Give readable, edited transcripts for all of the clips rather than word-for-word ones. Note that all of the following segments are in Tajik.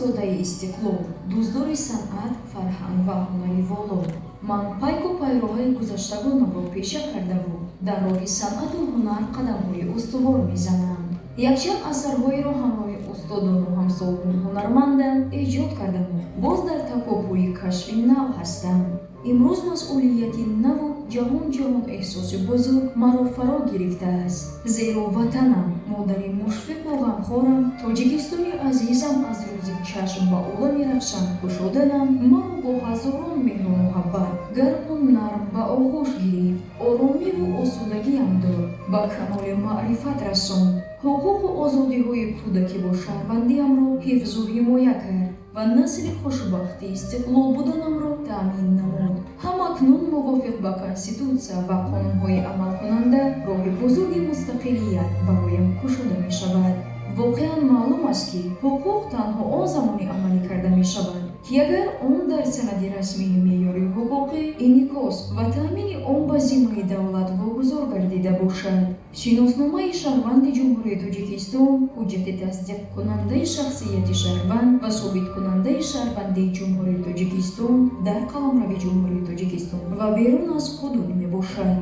зодаи Истиқлол, дӯстдори санъат, фарҳанг ва ҳунари воло. Ман пайку пайроҳаи гузаштагонамро пеша кардаву дар роҳи санъату ҳунар қадамҳои устувор мезанам. Якчанд асарҳоеро ҳамроҳи устодону ҳамсолони ҳунармандам эҷод кардаму боз дар такопӯи кашфи нав ҳастам. Имрӯз масъулияти наву ҷаҳон-ҷаҳон эҳсоси бузург маро фаро гирифтааст. Зеро ватанам, модари мушфиқу ғамхорам, Тоҷикистони азизам аз рӯзи чашм ба олами равшан кушоданам маро бо ҳазорон меҳру муҳаббат гарму нарм ба оғӯш гирифт, оромиву осудагиам дод, ба камоли маърифат расонд, ҳуқуқу озодиҳои кӯдакиву шаҳрвандиамро ҳифзу ҳимоя кард ва насли хушбахти истиқлол буданамро таъмин намуд. Ҳамакнун мувофиқ ба Конститутсия ва қонунҳои амалкунанда роҳи бузурги мустақилият бароям кушода мешавад. Воқеан маълум аст, ки ҳуқуқ танҳо он замоне амалӣ карда мешавад, ки агар он дар санади расмии меъёри ҳуқуқӣ инъикос ва таъмини он ба зиммаи давлат вогузор гардида бошад. Шиносномаи шаҳрванди Ҷумҳурии Тоҷикистон ҳуҷҷати тасдиқкунандаи шахсияти шаҳрванд ва собиткунандаи шаҳрвандии Ҷумҳурии Тоҷикистон дар қаламрави Ҷумҳурии Тоҷикистон ва берун аз ҳудуд мебошад.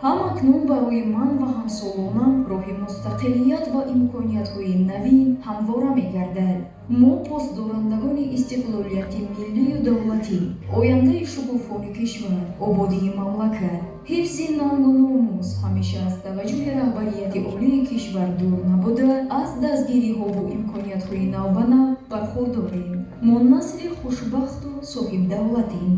Ҳамакнун барои ман ва ҳамсолонам роҳи мустақилият ва имкониятҳои навин ҳамвора мегардад. Мо посдорандагони истиқлолияти миллию давлатӣ, ояндаи шукуфони кишвар, ободии мамлакат, ҳифзи нангу номус ҳамеша аз таваҷҷӯҳи раҳбарияти олии кишвар дур набуда, аз дастгириҳову имкониятҳои навбанав бархурдорем. Мо насли хушбахту соҳибдавлатем.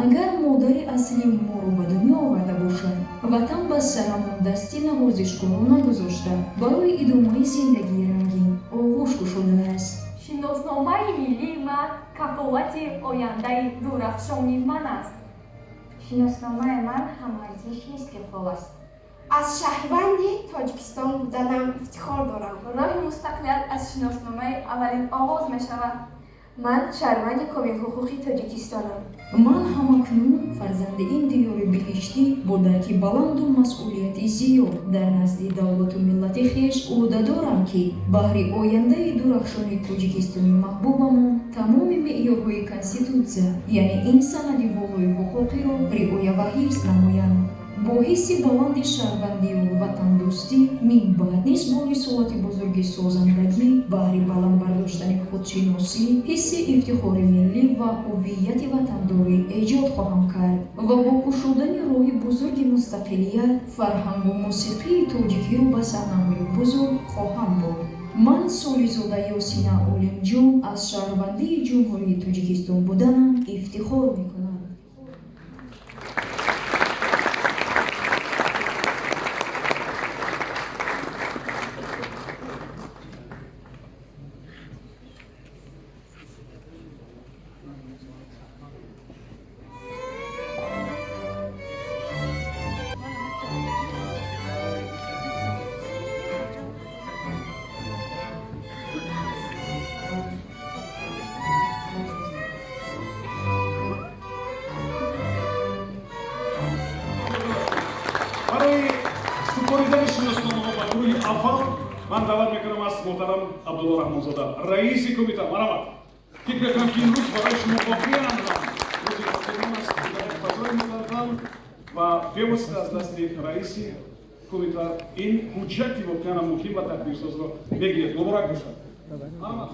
Агар модари аслӣ моро ба дунё оварда бошад, ватан ба сарамон дасти навозишгоҳона гузошта, барои идомаи зиндагии рангин оғӯш кушодааст. Шиносномаи миллии ман кафолати ояндаи дурахшони ман аст. Шиносномаи ман ҳамарзиши истиқлол аст. Аз шаҳрванди Тоҷикистон буданам ифтихор дорам. Роҳи мустақилият аз шиносномаи аввалин оғоз мешавад. Ман шаҳрванди комилҳуқуқи Тоҷикистонам. Ман ҳамакнун фарзанди ин диёри биҳиштӣ бо дарки баланду масъулияти зиёд дар назди давлату миллати хеш ӯҳдадорам, ки баҳри ояндаи дурахшони Тоҷикистони маҳбубамон тамоми меъёрҳои Конститутсия, яъне ин санади волои ҳуқуқиро риоя ва ҳифз намоям. Бо ҳисси баланди шаҳрвандию ватандӯстӣ минбаъд низ бо рисолати бузурги созандагӣ баҳри баланд бардоштани худшиносӣ, ҳисси ифтихори миллӣ ва ҳуввияти ватандорӣ эҷод хоҳам кард ва бо кушодани роҳи бузурги мустақилият фарҳангу мусиқии тоҷикиро ба саҳнаҳои бузург хоҳам бурд. Ман, Солизода Ёсина Олимҷон, аз шаҳрвандии Ҷумҳурии Тоҷикистон буданам ифтихор мекунам. Барои супоридани шиносномаҳо ба гурӯҳи аввал ман даъват мекунам аз муҳтарам Абдулло Раҳмонзода, раиси кумита. Марҳамат. Фикр мекунам, ки имрӯз барои шумо воқеан ҳам рӯзи хотирмон аст, дар як фазои муназзам ва бевосита аз дасти раиси кумита ин ҳуҷҷати воқеан муҳим ва тақдирсозро мегиред. Муборак бошад. Марҳамат.